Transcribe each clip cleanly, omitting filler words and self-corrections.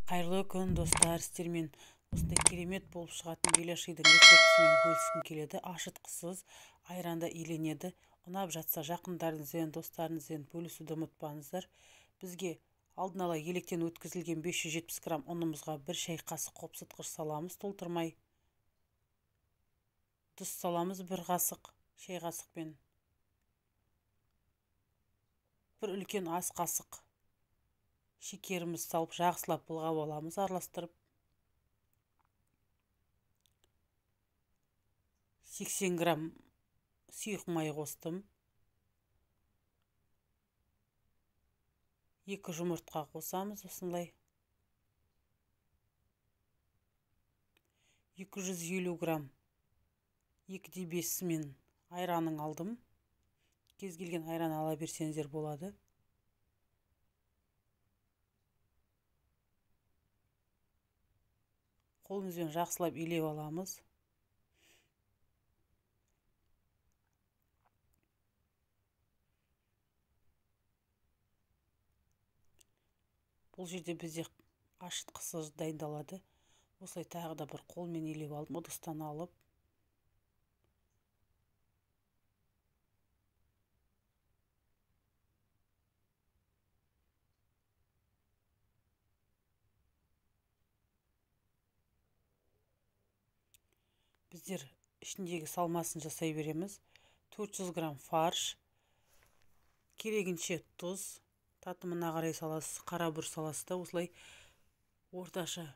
Қайырлы күн, достар! Сіздермен осындай керемет болып шығатын беляшидің рецептісімен бөліскім келеді. Ашытқысыз, айранда иленеді. Ұнап жатса, жақындарыңызбен, достарыңызбен бөлісуді ұмытпаңыздар. Бізге алдын ала електен өткізілген 570 грамм ұнымызға 1 шай қасық қопсытқыш саламыз, толтырмай. Тұз саламыз 1 қасық шай қасықпен. 1 үлкен ас қасық шекерімізді салып, жақсылап былғап аламыз, араластырып. 80 грамм сұйық май қостым. 2 жұмыртқа қосамыз осындай. 250 грамм 2,5 мен айранын алдым. Кез келген айран ала берсеңіздер болады. Қолымызбен жақсылап илеп аламыз. Бұл жерде бізде ашытқысыз дайындалады. Осылай тағы да бір қолмен илеп алдым, ыдыстан алып. Біздер ішіндегі салмасын жасай береміз. 400 грамм фарш, керегінше тұз, татымына қарай саласыз, қара бұрыш саласыз да осылай орташа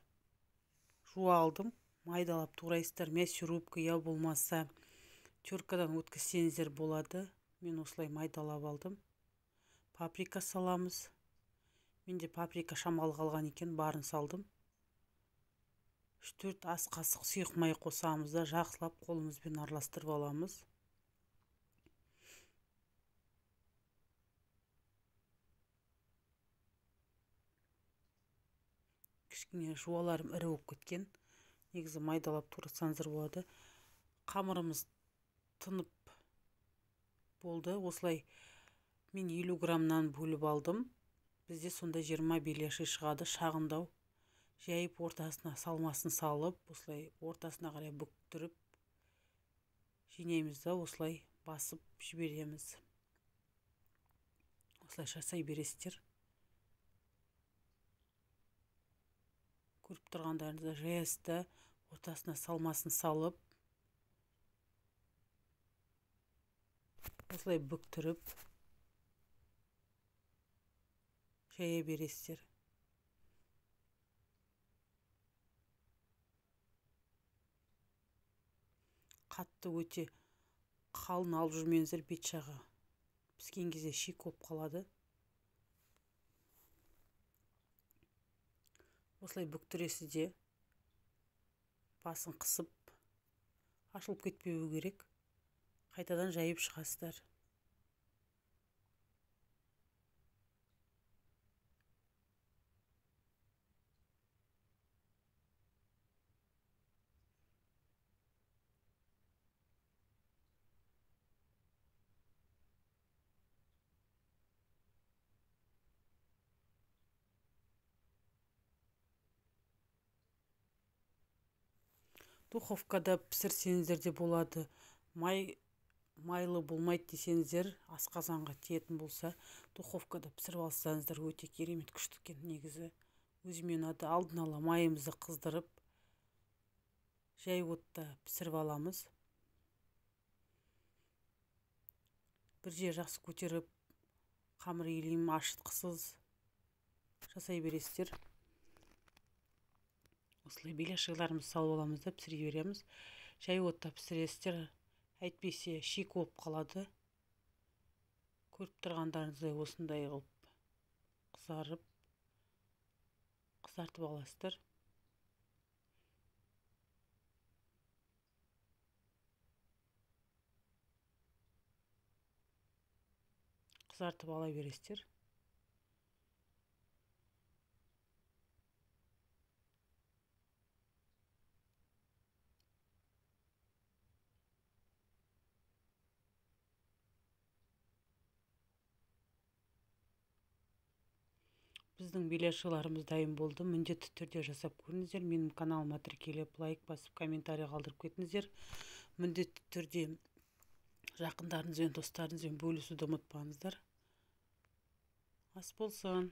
жуа алдым. Майдалап турайсыздар, мясорубка я болмаса теркадан өткізсеңіздер болады. Мен осылай майдалап алдым. Паприка саламыз. Менде паприка шамалы қалған екен, барын салдым. 3-4 ас қасық сұйық май қосамыз да жақсылап қолымызбен араластырып аламыз. Кішкене жуаларым ірі болып кеткен. Негізі майдалап турасаңыздар болады. Қамырымыз тынып болды. Осылай мен 50 граммнан бөліп алдым. Бізде сонда 20 беляши шығады, шағындау. Жайып ортасына салмасын салып, осылай ортасына қарай бүктіріп жинаймыз да осылай басып жібереміз. Осылай жасай бересіздер. Көріп тұрғандарыңызда жаясыз да ортасына салмасын салып, осылай бүктіріп жая бересіздер. Қатты өте қалын алып жүрмеңіздер, бет жағы піскен кезде шик болып қалады. Осылай бүктіресіз де басын қысып ашылып кетпеуі керек. Қайтадан жайып шығасыздар. Духовкада пісірсеңіздер де болады. Майлы болмайды десеңіздер, асқазанға тиетін болса, духовкада пісіріп алсаңыздар өте керемет күшті екен негізі. Өзіме ұнады. Алдын ала майымызды қыздырып, жай отта пісіріп аламыз. Бір жер жақсы көтеріп, қамыр илеймін, ашытқысыз жасай бересіздер. Осылай беляшиларымызды салып аламыз да пісіре береміз. Жай отта пісіресіздер, әйтпесе шик болып қалады. Көріп тұрғандарыңыздай осындай қылып қызарып, қызартып аласыздар. Қызартып ала бересіздер. Біздің беляшыларымыз дайын болды. Міндетті түрде жасап көріңіздер. Менің каналыма тіркеліп, лайк басып, комментарий қалдырып кетіңіздер. Міндетті түрде жақындарыңызбен, достарыңызбен бөлісуді ұмытпаңыздар. Ас болсын.